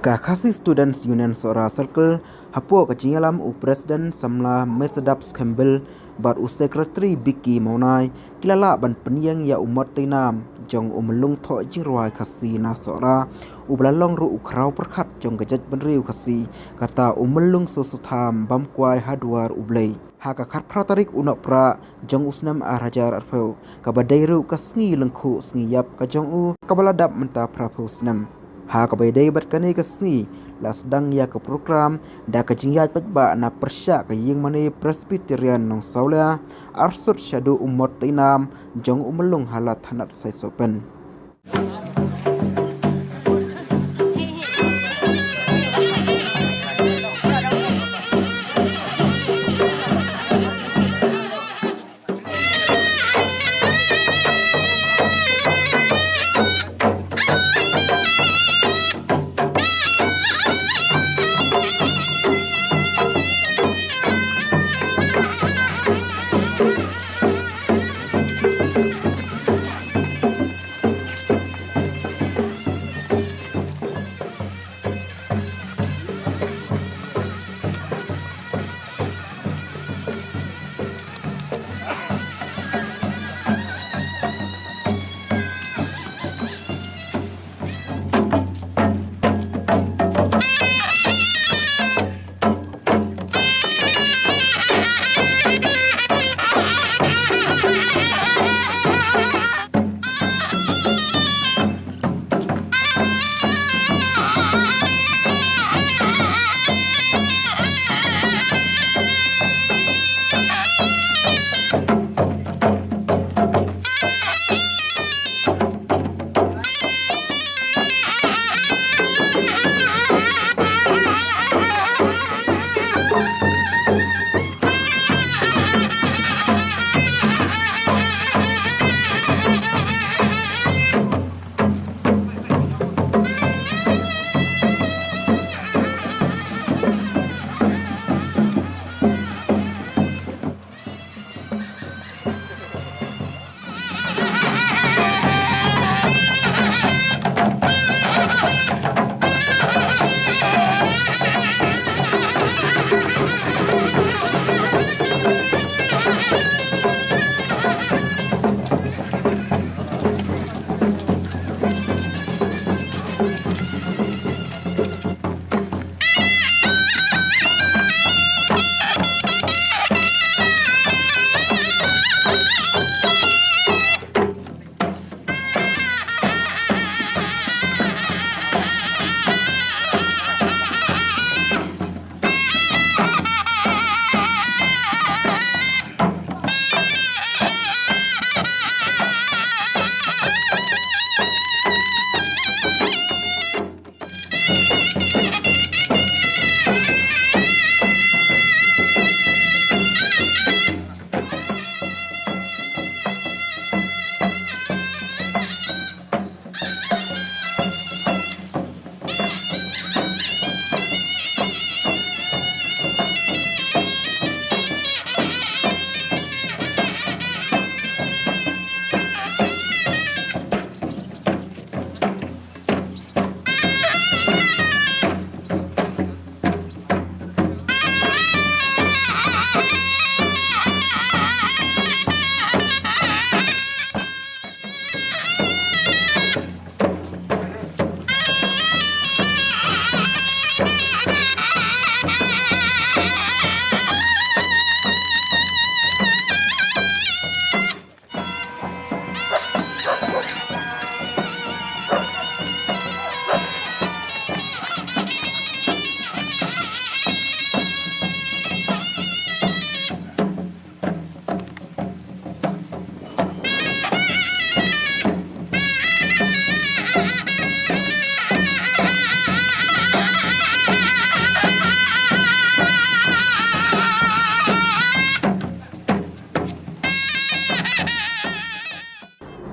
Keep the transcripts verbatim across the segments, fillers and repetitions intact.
Ka Khasi Students Union Sohra Circle, hapoh ka jingïalam u President Samla Mesadab Skembil bad u Secretary Biki Mawnai, ki la lah ban pynïeng ïa u mot teinam jong u Myllung Thoh Jingrwai Khasi na Sohra, uba la long ruh u khraw pyrkhat jong ka jaitbynriew Khasi, kata u Myllung Soso Tham Bamkwai Hadwar U Blei. Ha ka khatphra tarik u Nohprah jong u snem ar hajar arphew, kaba dei ruh ka sngi lyngkhuh sngi ïap ka jong u, kaba la dap mynta phraphew snem. Ha kaba ïadei bad kane ka sngi, la sdang ïa ka program da ka jingïaid paidbah na pyrshah ka Ïingmane Presbyterian Nongsawlia, arsut shaduh u mot teinam jong u Myllung Hala Thanat Saisopen.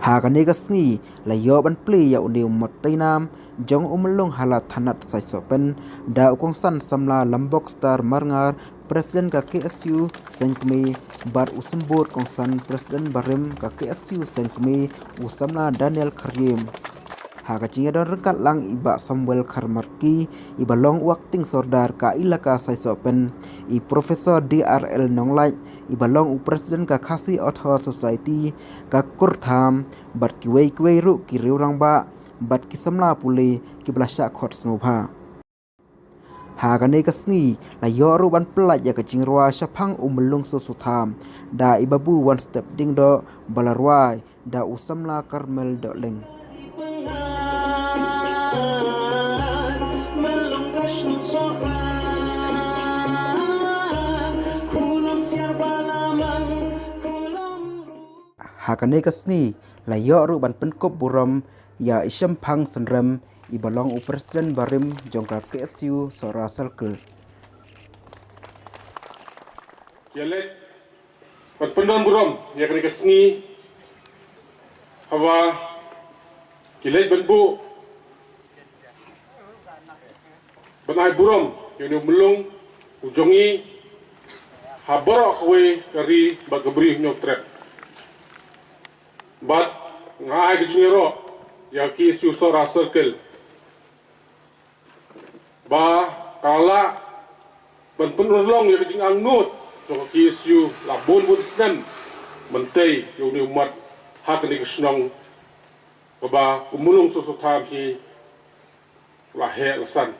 Ha kane ka sngi la ïoh ban plie ïa une u mot teinam jong u Myllung Hala Thanat Saisopen da u kongsan samla Lambok Star Marngar, President ka K S U Sengkmie, bad u symbud kongsan President barim ka K S U Sengkmie, u samla Daniel Khariem. Ha ka jingïadon ryngkat lang i Bah Samuel Kharmarki, i ba long u Acting Sordar ka Elaka Saisohpen, i Professor D R L Nonglait, i ba long u President ka Khasi Author Society ka Kurtham, bad kiwei kiwei ruh ki riew rangbah bad ki samla pule ki ba la shah khot sngewbha. Ha kane ka sngi la ïoh ruh ban pyllait ïa ka jingrwai shaphang u Myllung Soso Tham da i Babu Wanstep Diengdoh, ba la rwai da u samla Carmel Dohling. Ha kane ka sngi la ïoh ruh ban pynkup burom ïa i Shemphang Synrem, i ba long u President barim jong ka K S U Sohra Circle. Ïa leit ban pyndonkam burom ïa kane ka sngi, haba ki leit ban buh ban ai burom ïa une u Myllung u jong ngi ha baroh kawei ka ri bad ka bri Hynñiewtrep. Bad nga ai ka jingïaroh ïa ka K S U Sohra Circle ba ka la lah ban pynurlong ïa ka jingangnud jong ka K S U la bun bun snem ban tei ïa une u mat ha kane ka shnong kaba u Myllung Soso Tham hi la heh la san.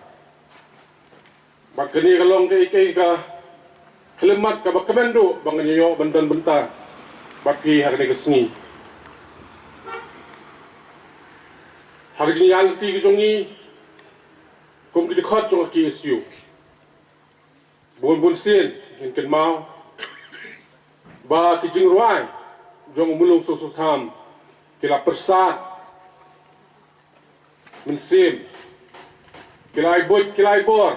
Bad kane ka long kaei kaei ka khyllipmat kaba kmen duh ba ngan ïoh ban don bynta bad phi ha kane ka sngi. Ha ka jingïaid lynti ka jong ngi kum ki dkhot jong ka K S U, bun bun sien ngin kynmaw ba ki jingrwai jong u Myllung Soso Tham ki la pyrsad mynsiem, ki la ai buit, ki la ai bor,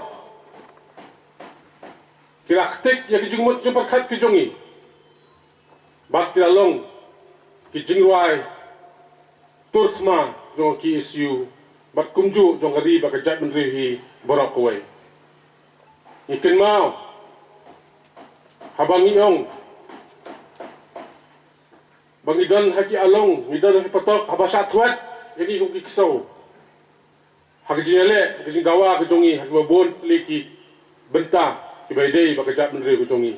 ki la ktik ïa ki jingmut jingpyrkhat ki jong ngi. Bad ki la long ki jingrwai tur thma jong ka K S U bad kumjuh jong ka ri bad ka jaitbynriew hi baroh kawei. Ngi kynmaw haba ngi ong ba ngi don ha ki along, ngi don ha ki patok, haba shah thwet ïa ngi kum ki ksew ha ka jingïaleh, ha ka jingdawa ka jong ngi ha kiba bun tylli ki bynta kiba ïadei bad ka jaitbynriew ka jong ngi.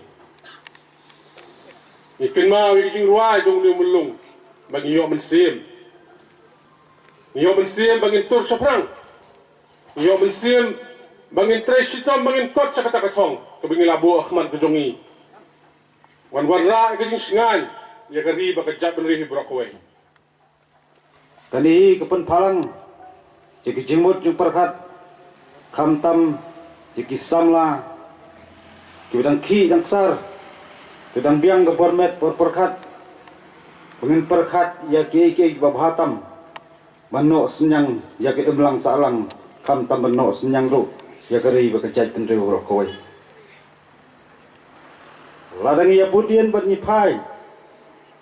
Ngi kynmaw ïa ka jingrwai jong une u Myllung ba ngi ïoh mynsiem. Ngi ïoh mynsiem ba ngin tur shaphrang. Ngi ïoh mynsiem ba ngin trei shitom, ba ngin kot sha kata ka thong kaba ngi la buh ha khmat ka jong ngi, ban wanrah ïa ka jingshngaiñ ïa ka ri bad ka jaitbynriew hi baroh kawei. Kane hi ka pynpaw lang ïa ki jingmut jingpyrkhat, khamtam ïa ki samla kiba dang khih dang ksar, kiba dang biang ka por met por pyrkhat, ba ngin pyrkhat ïa kiei kiei kiba bha tam ban noh synñiang ïa ka imlang sahlang, khamtam ban noh synñiang ruh ïa ka ri bad ka jaitbynriew baroh kawei. Lada ngi ïa bud ïeng bad ngi phai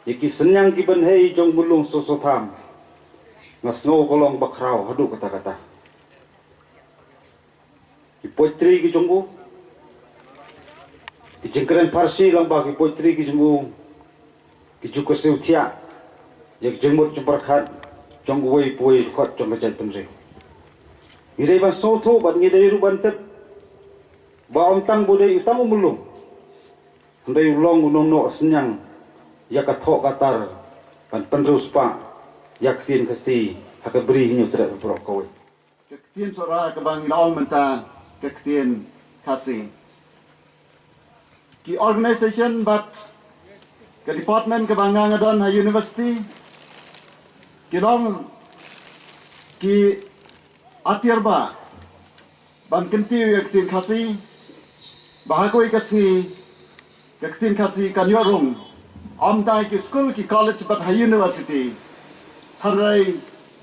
ïa ki synñiang ki bynhei jong u Myllung Soso Tham, nga sngew ka long ba khraw haduh katta katta. Ki poetry ki jong u, ki jingkren Pharsi lyngba ki poetry ki jong u, ki ju kyrsiew thiah ïa ki jingmut jingpyrkhat jong uwei pa uwei u dkhot jong ka jaitbynriew. Ngi dei ban sngewthuh bad ngi dei ruh ban tip ba ym tang ba u dei tang u Myllung, hynrei u long u nongnoh synñiang ïa ka thoh ka tar ban pynriewspah ïa ka ktien Khasi ha ka bri Hynñiewtrep baroh kawei. Ka ktien Sohra kaba ngi la ong mynta ka ktien Khasi. Ki organisation bad ka department kaba nga nga don ha university ki long ki atiar ba ban kyntiew ïa ka ktien Khasi, ba ha kawei ka sngi ka ktien Khasi kan ïoh rung ym tang ha ki skul ki college bad ha university, hynrei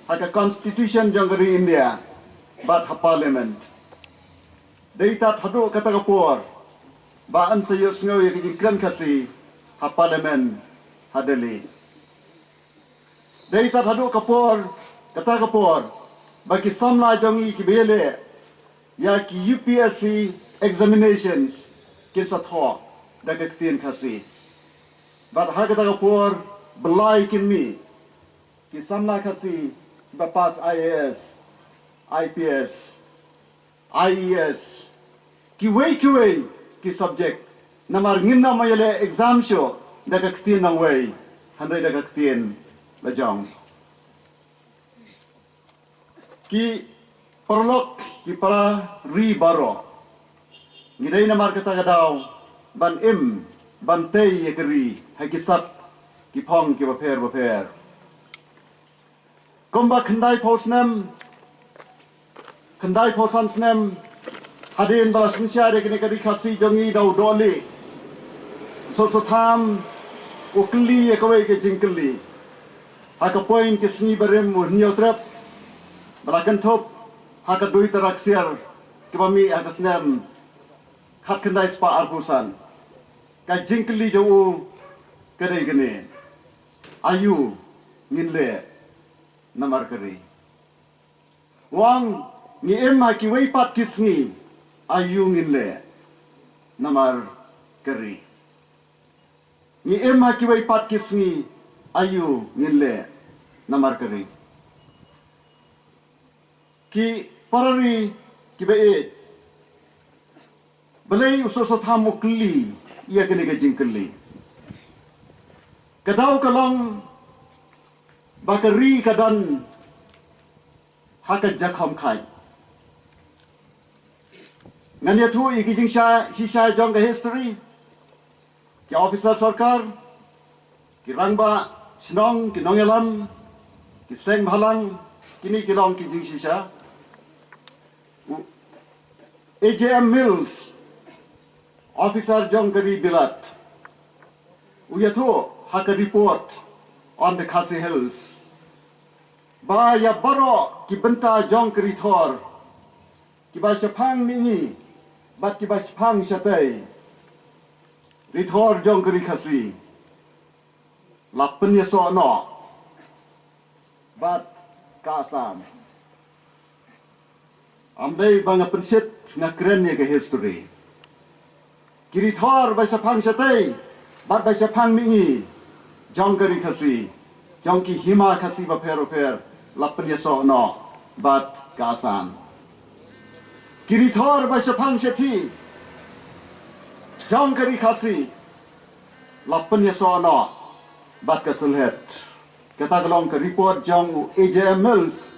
ha ka constitution jong ka ri India bad ha parliament. Dei tad haduh kata ka por ba yn sa ïohsngew ïa ka jingkren Khasi ha parliament ha Delhi. Dei tad haduh ka por, kata ka por ba ki samla jong ngi kiba ïaleh ïa ki U P S C examinations kin sa thoh da ka ktien Khasi. Bad ha kata ka por, bylla kin mih ki samla Khasi ba pass I A S, I P S, I E S, kiwei kiwei ki subject, namar ngin ym ïaleh exam shuh da ka ktien nongwei, hynrei da ka ktien la jong. Ki paralok, ki para ri baroh, ngi dei namar kata ka daw ban im, ban tei ïa ka ri ha ki sap ki phong kiba pher bapher. Kumba khyndai phew snem, khyndai phew san snem hadien ba la synshar ïa kane ka ri Khasi jong ngi da u Dohlieh, u Soso Tham u kylli ïa kawei ka jingkylli ha ka point ka sngi barim u Hynñiewtrep ba la kynthup ha ka Duitara Ksiar kaba mih ha ka snem khatkhyndai spah arphew san. Ka jingkylli jong u ka dei kane: Aïu ngin leh namar ka ri? U ong, ngi im ha kiwei pat ki sngi, aïu ngin leh namar ka ri? Ngi im ha kiwei pat ki sngi, aïu ngin leh namar ka ri? Ki para ri kiba ïeit, balei u Soso Tham u kylli ïa kane ka jingkylli? Ka daw ka long ba ka ri ka don ha ka jakhom khaid. Ngan ïathuh ïa ki jingshisha jong ka history. Ki officer sorkar, ki rangbah shnong, ki nongïalam, ki seng bhalang, kine ki long ki jingshisha. U A J M Mills, officer jong ka ri Bilat, u ïathuh ha ka report on the Khasi Hills ba ïa baroh ki bynta jong ka ri Thor, kiba shaphang mihngi bad kiba shaphang shatei, ri Thor jong ka ri Khasi la pynïasoh noh bad ka Assam. Ym dei ba nga pynshit, nga kren ïa ka history. Ki ri Thor ba shaphang shatei bad ba shaphang mihngi jong ka ri Khasi, jong ki hima Khasi bapher bapher, la pynïasoh noh bad ka Assam. Ki ri Thor ba shaphang shathie jong ka ri Khasi la pynïasoh noh bad ka Sylhet. Kata ka long ka report jong u A J M Mills.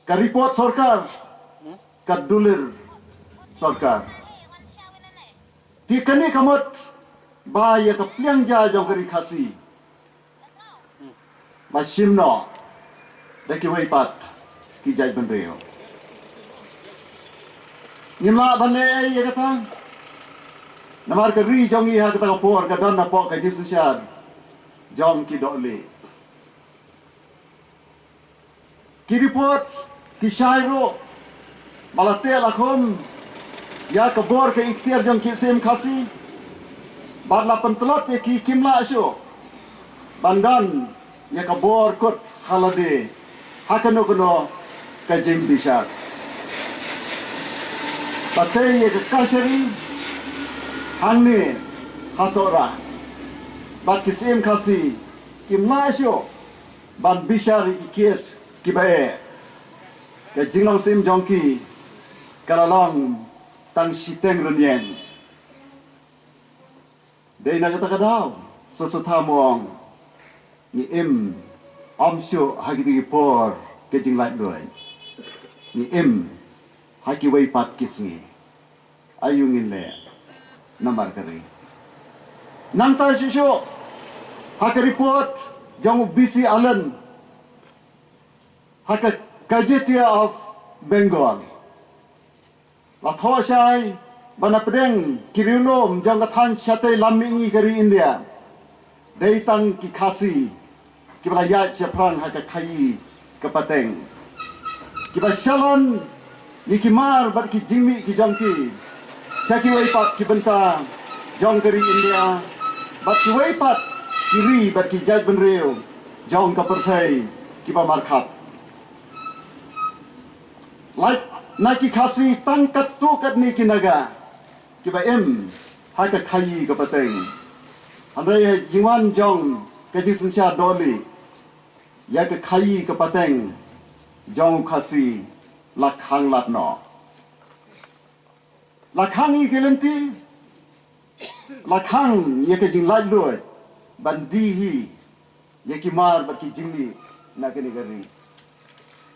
Ka report sorkar ka dulir sorkar. Te kane ka mut ba ïa ka pliang ja jong ka ri Khasi ba shim noh da kiwei pat ki jaitbynriew. Ngim lah ban leh ei ïa kata namar ka ri jong ngi ha kata ka por ka don hapoh ka jingsynshar jong ki Dohlieh. Ki report ki shai ruh ba la teh la khum ïa ka bor ka iktiar jong ki Syiem Khasi bad la pyntlot ïa ki, kim lah shuh ban don ïa ka bor kut ha lade ha kano kano ka jingbishar. Ba tei ïa ka kashari hangne ha Sohra bad ki Syiem Khasi kim lah shuh ban bishar ïa ki case kiba eh. Ka jinglong syiem jong ki ka la long tang shiteng rynïeng. Dei na kata ka daw Soso Tham u ong, ngi im ym shuh ha kito ki por ka jinglaitluid, ngi im ha kiwei pat ki sngi. Aïu ngin leh namar ka ri? Nangta shuh shuh ha ka report jong u B C Allen ha ka Gazetteer of Bengal, la thoh shai ba na pdeng ki riewlum jong ka thaiñ shatei lam mihngi ka ri India, dei tang ki Khasi kiba la ïaid shaphrang ha ka khaïi ka pateng, kiba shalon ïa ki mar bad ki jingmih ki jong ki sha kiwei pat ki bynta jong ka ri India bad kiwei pat ki ri bad ki jaitbynriew jong ka pyrthei kiba markhap. Lait na ki Khasi tang katto katne ki Naga kiba im ha ka khaïi ka pateng. Hynrei ha jingwan jong ka jingsynshar Dohlieh, Ïa ka khaïi ka pateng jong u Khasi la khang lad noh. La khang ïa ki lynti, la khang ïa ka jinglaitluid ban die hi ïa ki mar bad ki jingmih na kane ka ri.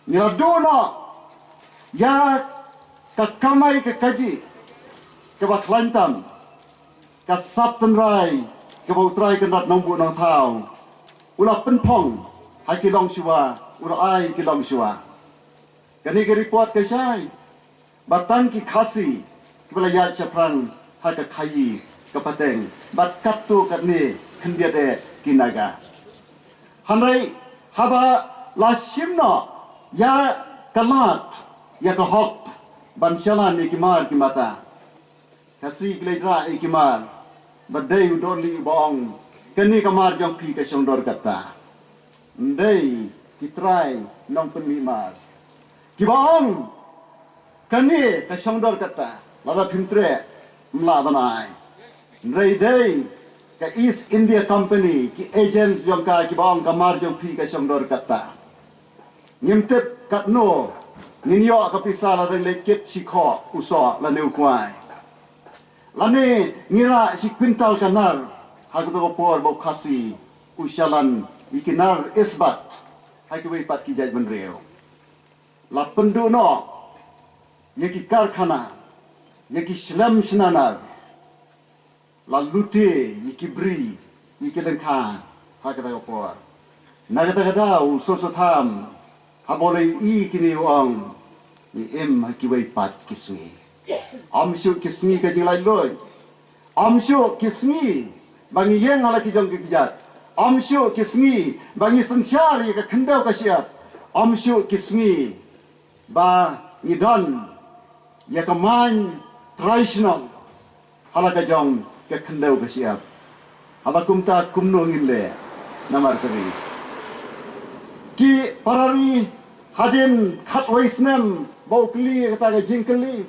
Ngi la duh noh ïa ka kamai ka kajih kaba khlaiñ tam, ka sap tynrai kaba U Trai Kynrad Nongbuh Nongthaw u la pynphong ha ki longshuwa, u la ai ki longshuwa. Kane ka report ka shai ba tang ki Khasi kiba la ïaid shaphrang ha ka khaïi ka pateng, bad katto katne khyndiat eh ki Naga. Hynrei haba la shim noh ïa ka lad, ïa ka hok ban shalan ïa ki mar ki mata, Khasi ki la ïaid rah ïa ki mar, ba dei u Dolly uba ong, kane ka mar jong phi ka shong dor katta. Ym dei ki trai nongpynmih mar kiba ong kane ka shong dor katta, lada phim treh ym lah ban ai. Hynrei dei ka East India Company, ki agents jong ka, kiba ong ka mar jong phi ka shong dor katta. Ngim tip katno ngin ïoh ka pisa lada ngi leit kit shi khoh u soh lane u kwai, lane ngi rah shi kwintal ka nar ha kato ka por ba u Khasi u shalan ïa ki nar isbat ha kiwei pat ki jaitbynriew. La pynduh noh ïa ki karkhana, ïa ki shlem shna nar, la lute ïa ki bri, ïa ki lyngkha ha kata ka por. Na kata ka daw u Soso Tham haba u la ïohi kine u ong, ngi im ha kiwei pat ki sngi. Ym shuh ki sngi ka jinglaitluid. Ym shuh ki sngi ba ngi ïeng ha la ki jong ki kjat. Ym shuh ki sngi ba ngi synshar ïa ka khyndew ka shyiap. Ym shuh ki sngi ba ngi don ïa ka main trai shnong ha la ka jong ka khyndew ka shyiap. Haba kumta kumno ngin leh? Namar ka ri, ki para ri, hadien khatwei snem ba u kylli ïa kata ka jingkylli,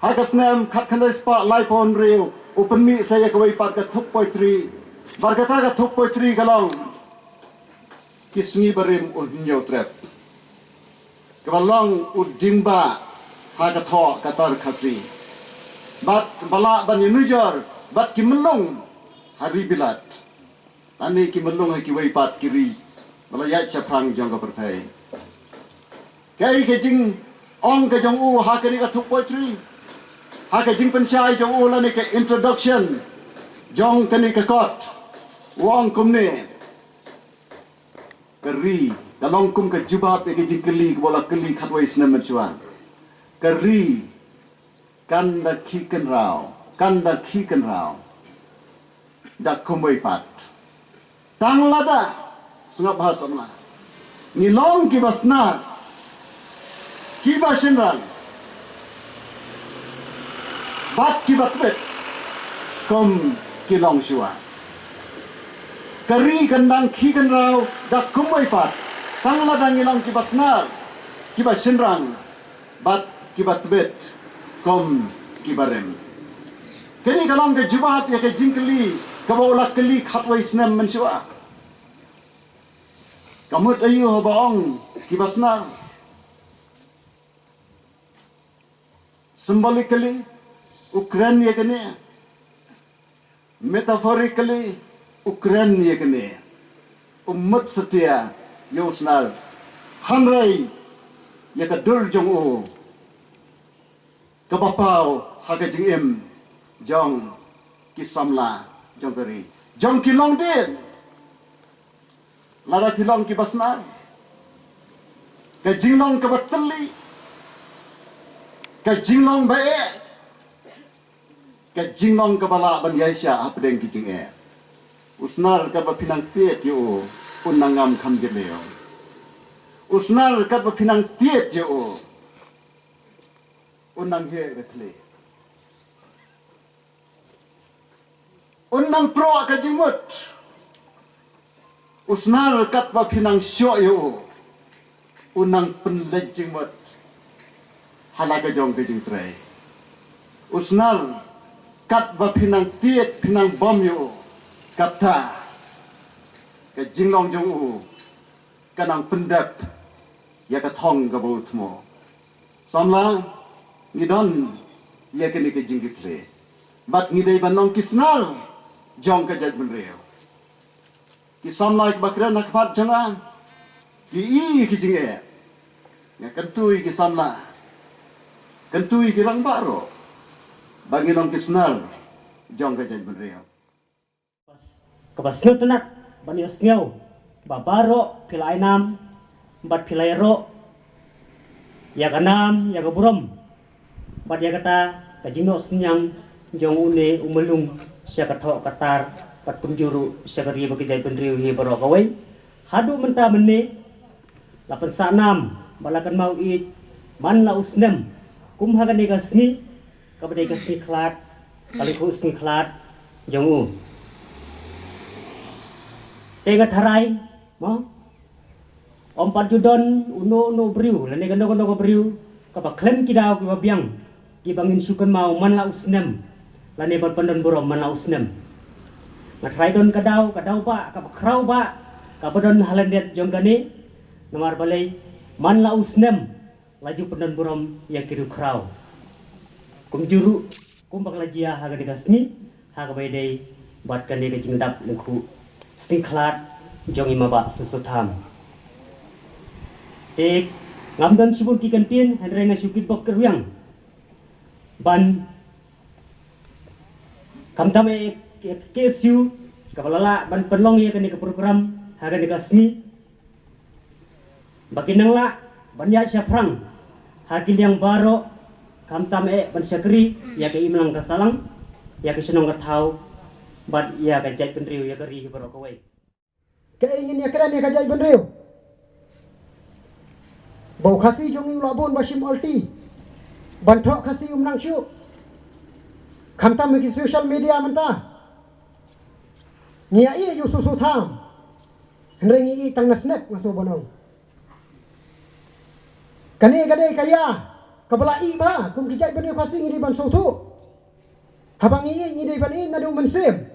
ha ka snem khatkhyndai spah laiphew hynriew u pynmih sa ïa kawei pat ka thup poetry. Bad kata ka thup poetry ka long Ki Sngi Barim U Hynñiewtrep, kaba long u dieng ba ha ka thoh ka tar Khasi, bad ba lah ban ïanujor bad ki myllung ha ri bilat, lane ki myllung ha kiwei pat ki ri ba la ïaid shaphrang jong ka pyrthei. Kaei ka jingong ka jong u ha kane ka thup poetry? Ha ka jingpynshai jong u lane ka introduction jong kane ka kot, u ong kumne: Ka ri, ka long kum ka jubab ïa ka jingkylli kaba la kylli khatwei snem mynshuwa. Ka ri kan da khih kynraw, kan da khih kynraw da kumwei pat, tang lada, sngap bha samla, ngi long kiba snar, kiba shynrang bad kiba tbit kum ki longshuwa. Ka ri kan dang khih kynraw da kumwei pat, tang lada ngi long kiba snar, kiba shynrang bad kiba tbit kum ki barim. Kane ka long ka jubab ïa ka jingkylli kaba u la kylli khatwei snem mynshuwa. Ka mut aïu haba ong kiba snar? Symbolically u kren ïa kane, metaphorically u kren ïa kane. U mut satia ïa u snar, hynrei ïa ka dur jong u kaba paw ha ka jingim jong ki samla jong ka ri, jong ki longdien. Lada phi long kiba snar, ka jinglong kaba tylli, ka jinglong ba eh, ka jinglong kaba lah ban ïaishah hapdeng ki jingeh. U snar katba phi nang tied ïa u, un nang ngam kham jylliew. U snar katba phi nang tied ïa u, un nang heh ka thli. Un nang proh ka jingmut. U snar katba phi nang shoh ïa u, un nang pynleit jingmut ha la ka jong ka jingtrei. U snar katba phi nang tied, phi nang bom ïa u, kata ka jinglong jong u Ka nang pyndep ïa ka thong kaba u thmu. Samla, ngi don ïa kane ka jingkitkhlieh. Bad ngi dei ban long ki snar jong ka jaitbynriew. Ki samla kiba kren ha khmat jong nga, ki i ki jingeh. Nga kyntu ïa ki samla, kyntu ïa ki rangbah ruh, ba ngin long ki snar jong ka jaitbynriew. Kaba sngewtynnat ban ïohsngew ba baroh phi la ai nam bad phi la ïaroh ïa ka nam, ïa ka burom bad ïa kata ka jingnoh synñiang jong une u Myllung sha ka thoh ka tar bad kumjuh ruh sha ka ri bad ka jaitbynriew hi baroh kawei. Haduh mynta mynne la pynsah nam bad la kynmaw ïeit man la u snem, kum ha kane ka sngi kaba dei ka sngi khlad, ka lyngkhuh sngi khlad jong u. Te nga tharai, mo, ym pat ju don uno uno u briew lane kano kano ka briew kaba khlem ki daw kiba biang kiba ngin shu kynmaw man la u snem lane ban pyndon burom man la u snem. Nga tharai don ka daw, ka daw ba kaba khraw ba kaba don ha lyndet jong kane, namar balei man la u snem la ju pyndon burom ïa ki riewkhraw. Kumjuh ruh kumba ka la jia ha kane ka sngi, ha kaba ïadei bad kane ka jingdap lyngkhuh sngi khlad jong i mabah Soso Tham. Te ngam don shibun ki kyntien, hynrei nga shu kitbok kyrwiang ban, khamtam eh K S U kaba la lah ban pynlong ïa kane ka program ha kane ka sngi, ba kin nang lah ban ïaid shaphrang ha ki liang baroh, khamtam eh ban shakri ïa ka imlang ka sahlang, ïa ka shnong ka thaw bad ïa ka jaitbynriew, ïa ka ri hi baroh kawei. Kaei ngin ïakren ïa ka jaitbynriew? Ba u Khasi jong ngi u la bun ba shim olti ban thoh Khasi, um nang shuh. Khamtam ha ki social media mynta ngi ïa ïeit ïa u Soso Tham, hynrei ngi ïeit tang na snep, nga sngewbha ban ong. Kane ka dei ka ïa kaba la ïeh ba kum ki jaitbynriew Khasi ngi dei ban sngewthuh. Haba ngi ïeit ngi dei ban ïeit naduh mynsiem.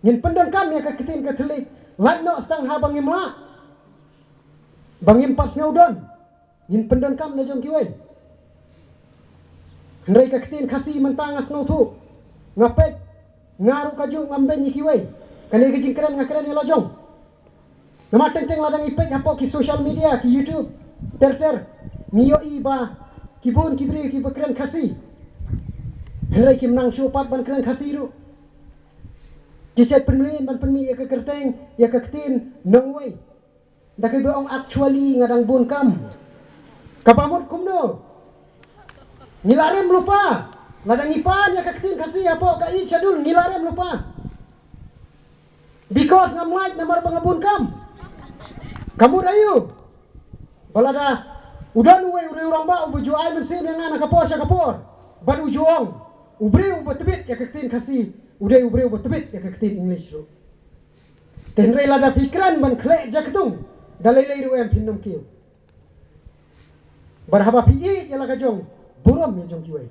Ngin pyndonkam ïa ka ktien ka thylliej lait noh tang haba ngim lah, ba ngim pat sngew don. Ngin pyndonkam na jong kiwei. Hynrei ka ktien Khasi mynta nga sngewthuh, nga peit, nga ruh kajuh ngam beiñ ïa kiwei. Kane ka jingkren nga kren ïa la jong. Namar teng teng lada ngi peit hapoh ki social media, ki YouTube, ter ter, ngi ïohi ba ki bun ki briew kiba kren Khasi, hynrei kim nang shuh pat ban kren Khasi ruh. Ki shet pynmlien ban pynmih ïa ka kyrteng, ïa ka ktien nongwei. Da kaba ong actually nga dang bun kam. Kaba mut kumno? Ngi la rem lypa. Lada ngi pan ïa ka ktien Khasi hapoh ka Eighth Schedule, ngi la rem lypa. Because ngam lait namar ba nga bun kam. Ka mut aïu? Ba lada u don uwei u riew rangbah uba ju ai mynsiem ïa nga na ka por sha ka por, bad u ju ong, u briew uba tbit ïa ka ktien Khasi u dei u briew uba tbit ïa ka ktien English ruh. Te hynrei lada phi kren ban khleh jaktung, da lei lei ruh em phin ym kiew. Bad haba phi ïeit ïa la ka jong, burom ïa jong kiwei.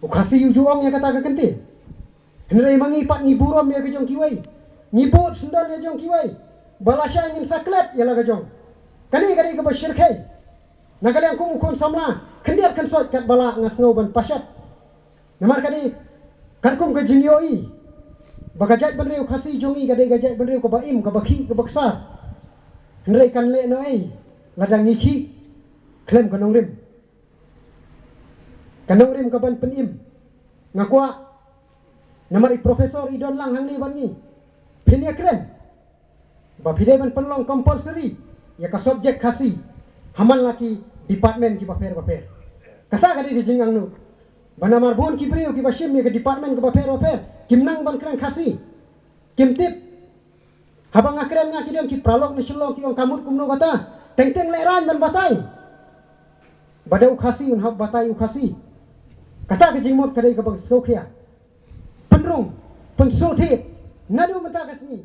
U Khasi u ju ong ïa kata ka kyntien. Hynrei ma ngi pat ngi burom ïa ka jong kiwei. Ngi bud syndon ïa jong kiwei. Ba lashai ngin sa klet ïa la ka jong. Kane ka dei kaba shyrkhei. Na ka liang kum u khun samla, khyndiat khynsoit katba lah nga sngew ban pashat. Namar ka dei katkum ka jingïohi ba ka jaitbynriew Khasi jong ngi ka dei ka jaitbynriew kaba im, kaba khih, kaba ksar. Hynrei kan leh noh ei lada ngi khih khlem ka nongrim. Ka nongrim ka ban pynim. Nga kwah namar i professor i don lang hangne bad ngi, phin ïakren ba phi dei ban pynlong compulsory ïa ka subject Khasi ha man la ki department kiba pher ba pher. Kata ka dei ka jingangnud. Ba namar bun ki briew kiba shim ïa ka department kaba pher ba pher kim nang ban kren Khasi. Kim tip. Haba nga kren nga ki don ki paralok na Shillong ki ong ka mut kumno kata. Teng teng lehraiñ ban batai. Ba da u Khasi un hap batai u Khasi. Kata ka jingmut ka dei kaba sngewkhia. Pynrung, pynsngewthied naduh mynta ka sngi.